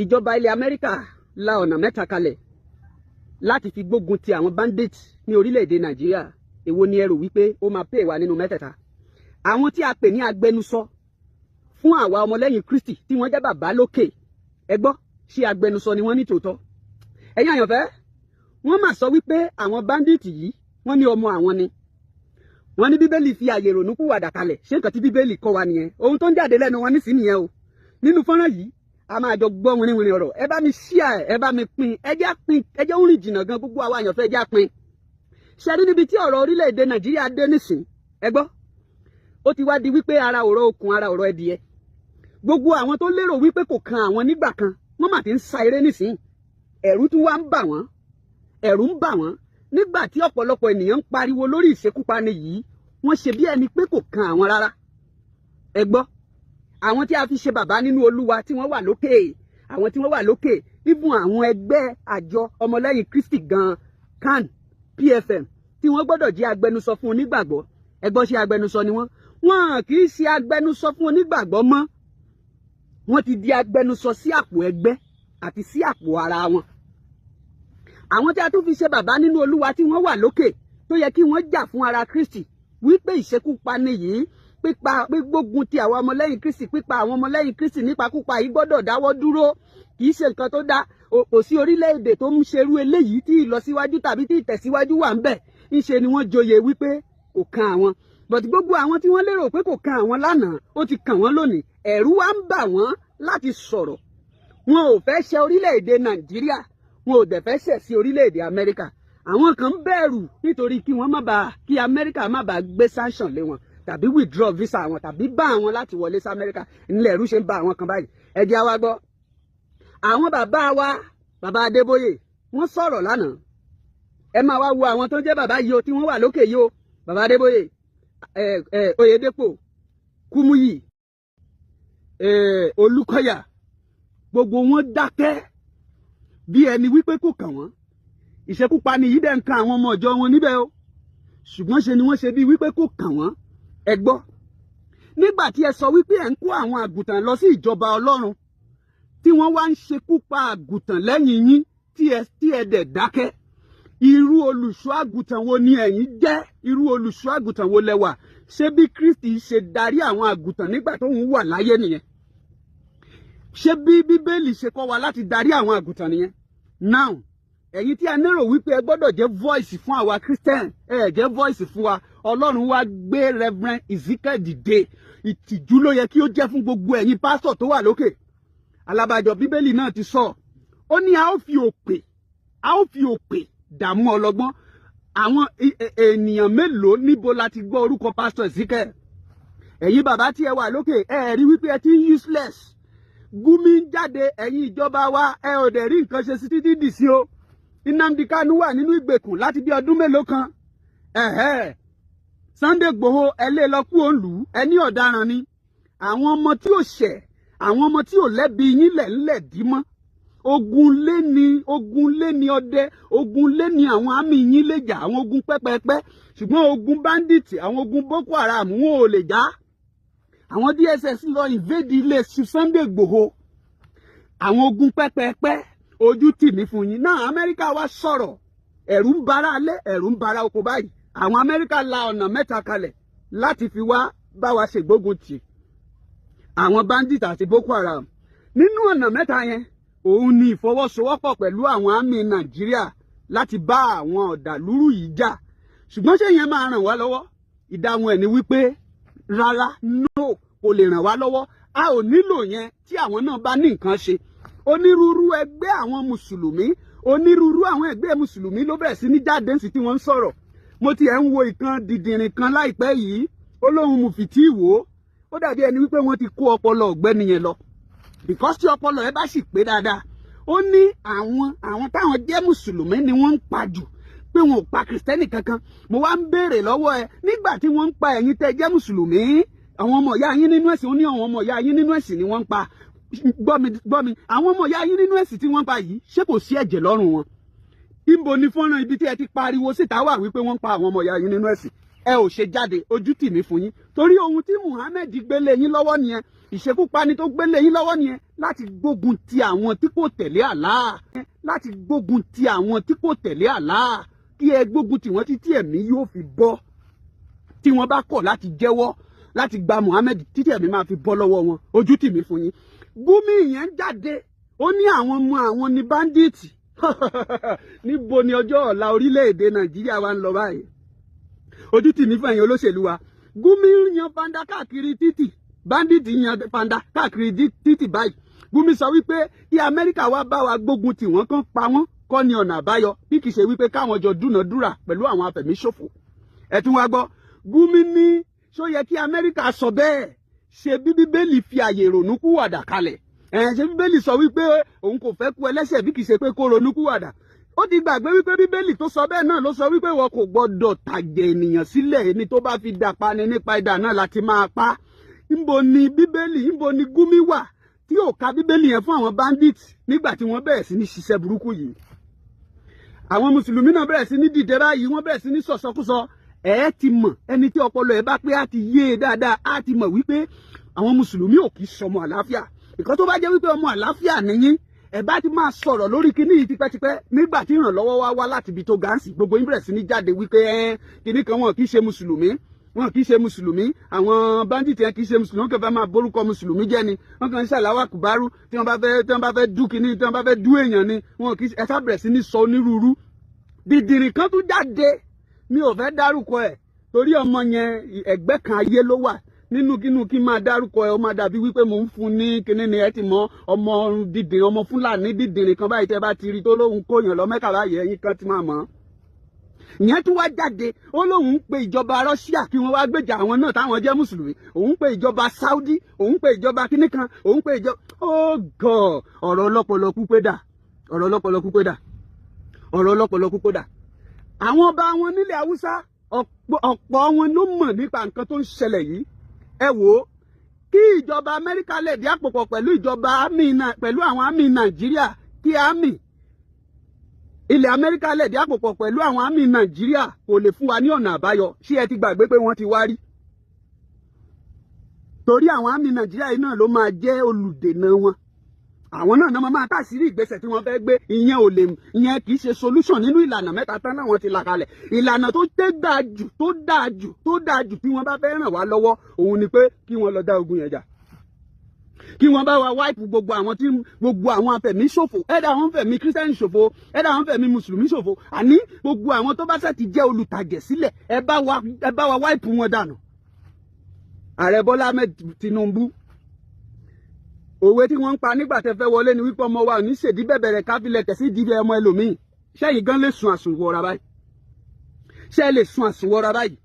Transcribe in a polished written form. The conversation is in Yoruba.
Ìjọba ilẹ̀ Amẹ́ríkà la ọ̀nà mẹ́ta kalẹ̀ láti fi gbógun ti àwọn bandits ní orílẹ̀-èdè Nàìjíríà. Èwo ni ẹ rò wípé ó máa pè wá nínú mẹ́tẹ̀ẹ̀ta? Àwọn tí a pè ní agbẹnusọ fún àwa ọmọlẹ́yìn Kristi tí wọ́n jẹ́ bàbá lókè, ẹ gbọ́, ṣé agbẹnusọ ni wọ́n ní tòótọ́? Ẹ̀yin àyànfẹ́, wọ́n mà sọ wípé àwọn bandits yìí, wọ́n ní ọmọ àwọn ni. Wọ́n ní Bíbélì fi àyè ìrònúpìwàdà kalẹ̀. Ṣé nǹkan tí Bíbélì kọ́ wa nìyẹn? Ohun tó ń jáde lẹ́nu wọn nísìnyí nìyẹn o. Nínú fọ́nrán yìí, a máa jọ gbọ́ wìnrìnwìnrìn ọ̀rọ̀. Ẹ bá mi share, ẹ bá mi pín, ẹ jẹ́ pín, ẹ jẹ́ ó rìn jìnnà gan. Gbogbo àwa àyànfẹ́, ẹ jẹ́ pín. Ṣe rí níbi tí ọ̀rọ̀ orílẹ̀-èdè Nàìjíríà dé nísìn, ẹ gbọ́, ó ti wá di wípé ara ọ̀rọ̀ okùn ara ọ̀rọ̀ ẹdìyẹ. Gbogbo àwọn tó lérò wípé kò kan àwọn nígbà kan, wọ́n mà ti ń sa eré nísìn. Ẹ̀rù tún wá ń bà wọ́n, ẹ̀rù ń bà wọ́n. Nígbà tí ọ̀pọ̀lọpọ̀ ènìyàn ń pariwo lórí ìṣekúpani yìí, wọ́n ṣe bí ẹni pé kò kan àwọn rárá. Ẹ gbọ́, àwọn tí a fi ṣe bàbá nínú Olúwa tí wọ́n wà lókè, àwọn tí wọ́n wà lókè, even àwọn ẹgbẹ́ àjọ ọmọlẹ́yìn Kristi gan, CAN, PFM, tí wọ́n gbọ́dọ̀ jẹ́ agbẹnusọ fún onígbàgbọ́, ẹ gbọ́, ṣe agbẹnusọ ni wọ́n? Wọ́n kì í ṣe agbẹnusọ fún onígbàgbọ́ mọ́. Wọ́n ti di agbẹnusọ sí àpò ẹgbẹ́ àti sí àpò ara wọn. Àwọn tí a tún fi ṣe bàbá nínú Olúwa tí wọ́n wà lókè, tó yẹ kí wọ́n jà fún ara Kristi wípé ìṣekúpani yìí, pípa, gbígbógun ti àwọn ọmọlẹ́yìn Kristi, pípa àwọn ọmọlẹ́yìn Kristi nípakúpa yìí gbọ́dọ̀ dáwọ́ dúró, kì í ṣe nǹkan tó dá. Kò sí orílẹ̀-èdè tó ń ṣerú eléyìí tí ìlọsíwájú tàbí tí ìtẹ̀síwájú wà ń bẹ̀. Ńṣe ni wọ́n joyè wípé kò kan àwọn. But gbogbo àwọn tí wọ́n lérò pé kò kan àwọn lánàá, ó ti kàn wọ́n lónìí. Ẹ̀rù wá ń bà wọ́n láti sọ̀rọ̀. Wọn ò fẹ́ ṣe orílẹ̀-èdè Nàìjíríà, wọn ò dẹ̀ fẹ́ ṣẹ̀ sí orílẹ̀-èdè Amẹ́ríkà. Àwọn kan ń bẹ̀rù nítorí kí wọ́n má bàa, kí Amẹ́ríkà má bàa gbé sanction lé wọn tàbí withdraw visa wọn tàbí bá àwọn láti wọlé sí Amẹ́ríkà. Nílẹ̀ ẹ̀rú ṣe ń bá àwọn kan báyìí. Ẹ jẹ́ wá gbọ́. Àwọn bàbá wa, bàbá Adébóyè, wọ́n sọ̀rọ̀ lánàá. Ẹ máa wá wo àwọn tó jẹ́ bàbá yìí o, tí wọ́n wà lókè yìí o. Bàbá Adébóyè, ẹ ẹ Oyèdépò, Kúmúyì, Olúkọ̀yà, gbogbo wọn dákẹ́ bí ẹni wípé kò kàn wọ́n. Ìṣekúpani yìí dẹ̀ ń kan àwọn ọmọ ìjọ wọn níbẹ̀ o, ṣùgbọ́n ṣe ni wọ́n ṣe bí wípé kò kàn wọ́n. Ẹ gbọ́, nígbà tí ẹ sọ wípé ẹ ń kó àwọn àgùntàn lọ sí ìjọba Ọlọ́run, tí wọ́n wá ń ṣekú pa àgùntàn lẹ́yìn yín, tí ẹ dẹ̀ dákẹ́, irú olùṣọ́ àgùntàn wo ni ẹ̀yin jẹ́? Irú olùṣọ́ àgùntàn wo lẹ wà? Ṣé bí Kristi ṣe darí àwọn àgùntàn nígbà tóun wà láyé nìyẹn? Ṣé bí Bíbélì ṣe kọ́ wa láti darí àwọn àgùntàn nìyẹn? Now, ẹ̀yin tí a nérò wípé ẹ gbọ́dọ̀ jẹ́ voice fún àwa Christian, ẹ jẹ́ voice fún wa. Ọlọ́run wá gbé Reverend Ezekiel dìde. Ìtìjú ló yẹ kí ó jẹ́ fún gbogbo ẹ̀yin pásítọ̀ tó wà lókè. Alábàjọ, Bíbélì náà ti sọ, ó ní a ó fi òpè dààmú ọlọ́gbọ́n. Àwọn ènìyàn mélòó, níbo la ti gbọ́ orúkọ Pásítọ̀ Ezekiel? Ẹ̀yin bàbá tí ẹ wà lókè, ẹ rí wípé ẹ ti ń useless. Gumi ń jáde, ẹ̀yin ìjọba wa, ẹ ò dẹ̀ rí nǹkan ṣe sí títí dì sí o. Nnamdi Kanu wà nínú ìgbèkùn láti bí ọdún mélòó kan. Ẹ̀hẹ́, Sunday Igboho, ẹ lé lọ kú òǹlù, ẹ ní ọ̀daràn ni. Àwọn ọmọ tí ò ṣẹ̀, àwọn ọmọ tí ò lẹ́bi yín lẹ̀ ńlẹ̀ dí mọ́. Ogun lé ní ogun lé ní ọdẹ, ogun lé ní àwọn àmì yín lè jà, àwọn ogun pẹ́pẹ́pẹ́, ṣùgbọ́n ogun bandit, àwọn ogun Boko Haram, wọn ò lè jà. Àwọn DSS lọ invade ilé Sunday Igboho. Àwọn ogun pẹ́pẹ́pẹ́, ojú tì mí fún yín náà. Amẹ́ríkà wá sọ̀rọ̀, ẹ̀rù ń bara alẹ́, ẹ̀rù ń bara oko báyìí. Àwọn Amẹ́ríkà la ọ̀nà mẹ́ta kalẹ̀ láti fi wá bá wa ṣègbógun tì àwọn bandit àti Boko Haram. Nínú ọ̀nà mẹ́ta yẹn, òun ni ìfọwọ́sowọ́pọ̀ pẹ̀lú àwọn àmì Nàìjíríà láti bá àwọn ọ̀dàlúrú yìí jà. Ṣùgbọ́n ṣé yẹn máa ràn wá lọ́wọ́? Ìdáhùn ẹ̀ ni wípé rárá, no, kò lè ràn wá lọ́wọ́. A ò nílò yẹn. Tí àwọn náà bá ní nǹkan ṣe, onírúurú ẹgbẹ́ àwọn mùsùlùmí, onírúurú àwọn ẹgbẹ́ mùsùlùmí ló bẹ̀rẹ̀ sí ní jáde sí tí wọ́n ń sọ̀rọ̀. Mo ti ẹ̀ ń wo ìkan dìdìrìn kan láìpẹ́ yìí, ó lóun mufti wò ó. Ó dàbí ẹni wípé wọ́n ti kó ọpọlọ ọ̀gbẹ́ni yẹn lọ, because tí ọpọlọ ẹ bá sì pé dáadáa, ó ní àwọn táwọn jẹ́ mùsùlùmí ni wọ́n ń pa jù, pé wọn ò pa Kìrìsìtẹ́nì kankan. Mo wá ń béèrè lọ́wọ́ ẹ, nígbà tí wọ́n ń pa ẹ̀yin tẹ́ jẹ́ mùsùlùmí, àwọn ọmọ ìyá yín nínú ẹ̀sìn, ó ní àwọn ọmọ ìyá yín nínú ẹ̀sìn ni wọ́n ń pa. Gbọ́ mi, gbọ́ mi, àwọn ọmọ ìyá yín nínú ẹ̀sìn tí wọ́n ń pa yìí, ṣé kò sí ẹ̀jẹ̀ lọ́rùn wọn? Ibo ni fọ́nrán ibi tí ẹ ti pariwo síta wà wípé wọ́n ń pa àwọn ọmọ ìyá yín nínú ẹ̀sìn? Ẹ ò ṣe jáde, ojú tì mí fún yín, torí ohun tí Muhammed gbélé yín lọ́wọ́ nìyẹn. Ìṣekúpani tó gbélé yín lọ́wọ́ nìyẹn, láti gbógun ti àwọn tí kò tẹ̀lé Allah, láti gbógun ti àwọn tí kò tẹ̀lé Allah, kí ẹ gbógun tì wọ́n títí ẹ̀mí yóò fi bọ́. Tí wọ́n bá kọ̀ láti jẹ́wọ́, láti gba Muhammed, títí ẹ̀mí máa fi bọ́ lọ́wọ́ wọn. Ojú tì mí fún yín. Gumi yẹn jáde, ó ní àwọn ọmọ àwọn ní bandit. Níbo ni ọjọ́ ọ̀la orílẹ̀-èdè Nàìjíríà wa ń lọ báyìí? Ojú tì mí fún ẹ̀yin olóṣèlú wa. Gumi yan fanda káàkiri títì, bandit yan fanda káàkiri títì báyìí. Gumi sọ wípé kí Amẹ́ríkà wá bá wa gbógun tì wọ́n, kán pa wọ́n kọ́ ni ọ̀nà àbáyọ, bí kì í ṣe wípé káwọn jọ dúnàádúrà pẹ̀lú àwọn afẹ̀míṣòfò. Ẹ tún wá gbọ́, Gumi ní ṣó yẹ kí Amẹ́ríkà sọ bẹ́ẹ̀? Ṣe bí Bíbélì fi àyè ìrònúkúwàdà kalẹ̀ ẹ̀? Ṣe Bíbélì sọ wípé òun kò fẹ́ kú ẹlẹ́ṣẹ̀ bí kì í ṣe pé kó ronúkúwàdà? Ó ti gbàgbé wípé Bíbélì tó sọ bẹ́ẹ̀ náà ló sọ wípé wọn kò gbọ́dọ̀ tàjẹ̀ ènìyàn sílẹ̀, ẹni tó bá fi dà pa ni nípa idà náà láti máa pa. Níbo ni Bíbélì, níbo ni Gumi wà tí ò ka Bíbélì yẹn fún àwọn bandits nígbà tí wọ́n bẹ̀rẹ̀ sí ní ṣiṣẹ́ burúkú yìí? Àwọn mùsùlùmí náà bẹ̀rẹ̀ sí ní dìde báyìí, wọ́n bẹ̀rẹ̀ sí ní sọ̀sọ́kúsọ. Ẹ ti mọ̀, ẹni tí ọpọlọ ẹ bá pé á ti yé e dáadáa, á ti mọ̀ wípé àwọn mùsùlùmí ò kì í sọmọ àlàáfíà. Ìkan tó bá jẹ́ wípé ọmọ àlàáfíà nìyí, ẹ bá ti máa sọ̀rọ̀ lórí kíní yìí tipẹ́tipẹ́. Nígbà tí ìrànlọ́wọ́ wá wá láti ibi tó gáǹsì, gbogbo yín bẹ̀rẹ̀ sí ní jáde wípé ẹ kíní kan, wọn kì í ṣe mùsùlùmí, wọn kì í ṣe mùsùlùmí, àwọn bandit yẹn kì í ṣe mùsùlùmí, wọn kàn fẹ́ máa borúkọ mùsùlùmí jẹ́ ni, wọn kàn ń ṣàláwà kùbárú tí wọ́n bá fẹ́ dú kíní, tí wọ́n bá fẹ́ dú èèyàn ni, wọn kì í. Ẹ sá bẹ̀rẹ̀ sí ní sọ onírúurú. Dìdìrì kan tún jáde, mi ò fẹ́ dárúkọ ẹ̀ torí ọmọ yẹn, ẹgbẹ́ kan ayé ló wà nínú kínú. Kí n máa dárúkọ ẹ, ó máa dàbí wípé mò ń fún ní kíní ni. Ẹ ti mọ ọmọ dìdìrín, ọmọ Fúlàní dìdìrín kan báyìí, tẹ bá ti rí tó lóhun kóyàn lọ Mẹ́kà báyìí, ẹ̀yin kan ti máa mọ̀. Ìyẹn tún wá jáde, ó lóun ń pe ìjọba Russia kí wọ́n wá gbèjà àwọn náà táwọn jẹ́ mùsùlùmí, òun ń pe ìjọba Saudi, òun ń pe ìjọba kíní kan, òun ń pe ìjọba. Oh God! Ọ̀rọ̀ ọlọ́pọlọ pípé dà, ọ̀rọ̀ ọlọ́pọlọ pípé dà, ọ̀rọ̀ ọlọ́pọlọ pípé dà. Àwọn ọba wọn nílẹ̀ Haúsá, ọ̀pọ̀ wọn ló mọ̀ nípa nǹkan tó ń ṣẹlẹ̀ yìí. Ẹ wò ó, kí ìjọba Amẹ́ríkà lè dí àpò pọ̀ pẹ̀lú ìjọba pẹ̀lú àwọn army Nàìjíríà, kí army ilẹ̀ Amẹ́ríkà lè dí àpò pọ̀ pẹ̀lú àwọn army Nàìjíríà, kò lè fún wa ní ọ̀nà àbáyọ. Ṣé ẹ ti gbàgbé pé wọ́n ti wá rí? Torí àwọn army Nàìjíríà yìí náà ló máa jẹ́ olùdènà wọn. Àwọn náà náà máa tàṣírí ìgbésẹ̀ tí wọ́n fẹ́ gbé. Ìyẹn ò lè, ìyẹn kì í ṣe solution nínú ìlànà mẹ́ta tán náà wọ́n ti là kalẹ̀. Ìlànà tó tẹ́ dáa jù, tó dáa jù, tó dáa jù, tí wọ́n bá fẹ́ ràn wá lọ́wọ́, òun ni pé kí wọ́n lọ dá ogun yẹn jà, kí wọ́n bá wa wipe gbogbo àwọn tí gbogbo àwọn afẹ̀mí ṣòfò, ẹ̀dá àwọn fẹ̀mí Christian ṣòfò, ẹ̀dá àwọn fẹ̀mí mùsùlùmí ṣòfò, àní gbogbo àwọn tó bá ṣe ti jẹ́ olùtàjẹ̀ sílẹ̀, ẹ bá wa wipe wọn dànù. Ààrẹ Bọ́lá Ahmed Tinubu, òwe tí wọ́n ń pa nígbà tẹ́ fẹ́ wọlé ni wípé ọmọ wa ò ní ṣèdí bẹ̀bẹ̀rẹ̀ káfílẹ̀ tẹ̀sí ìdí ọmọ ẹlòmíì. Ṣẹ́yìn gan lè sun àsùnwọ̀ra báyìí? Ṣé ẹ lè sun àsùnwọ̀ra báyìí?